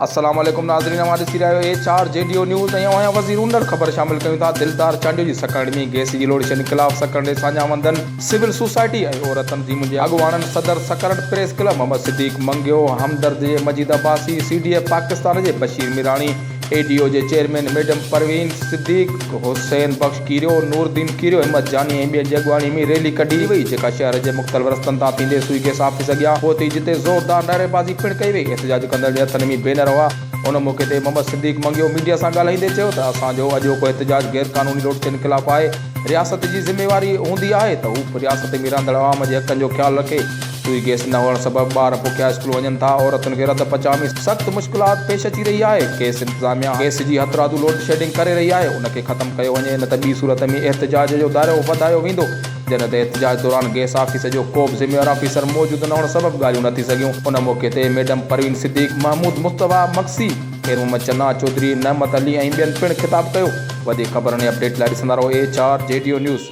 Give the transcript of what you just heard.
السلام عليڪم ناظرين اوهان ڏسي رهيا آهيو H R G D O news ۽ اوهان وزير اونڙ خبر شامل ڪيون ٿا دلدار چانڊيو جي سڪرنڊ ۾ گئس جي لوڊشيڊنگ خلاف سڪرنڊ جي ساڃاهوندن سول سوسائٽي ۽ عورت تنظيمن جي اڳواڻن صدر سڪرنڊ پريس ڪلب محمد صديق منگيو همدرد جي Majeed Abbasi C D A Pakistan جي بشير ميراڻي اي ڊي او جي چيئرمين ميڊم پروين صديق، حسين بخش ڪيريو، نور الدين ڪيريو، همت جاني ۽ ٻين جي اڳواڻي ۾ ريلي ڪڍي وئي جيڪا شهر جي مختلف رستن تان ٿيندي سوئي گئس آفيس اڳيان پهتي جتي زوردار نعريبازي پڻ ڪئي وئي احتجاج ڪندڙن جي هٿن ۾ بينر هئا ان موقعي تي محمد صديق منگيو ميڊيا سان ڳالهائيندي چيو ته اسان جو اڄوڪو احتجاج غيرقانوني لوڊشيڊنگ خلاف آهي رياست جي ذميواري هوندي آهي ته هو رياست ۾ رهندڙ عوام جي حقن جو خيال رکي. سوئي گئس نه هئڻ سبب ٻار بکيا اسڪول وڃن ٿا، عورتن کي رڌ پچاء ۾ سخت مشڪلات پيش اچي رهي آهي، گئس انتظاميا گئس جي هٿرادو لوڊشيڊنگ ڪري رهي آهي، ان کي ختم ڪيو وڃي نه ته ٻي صورت ۾ احتجاج جو دائرو وڌايو ويندو، جڏهن ته احتجاج دوران گئس آفيس جو ڪو به ذميوار آفيسر موجود نه هئڻ سبب ڳالهيون نه ٿي سگهيون، ان موقعي تي ميڊم پروين صديق، محمود مصطفيٰ مگسي، خير محمد چنا، چوڌري نعمت علي ۽ ٻين پڻ خطاب ڪيو، وڌيڪ خبرن ۽ اپڊيٽ لاء ڏسندا رهو H R G D O news.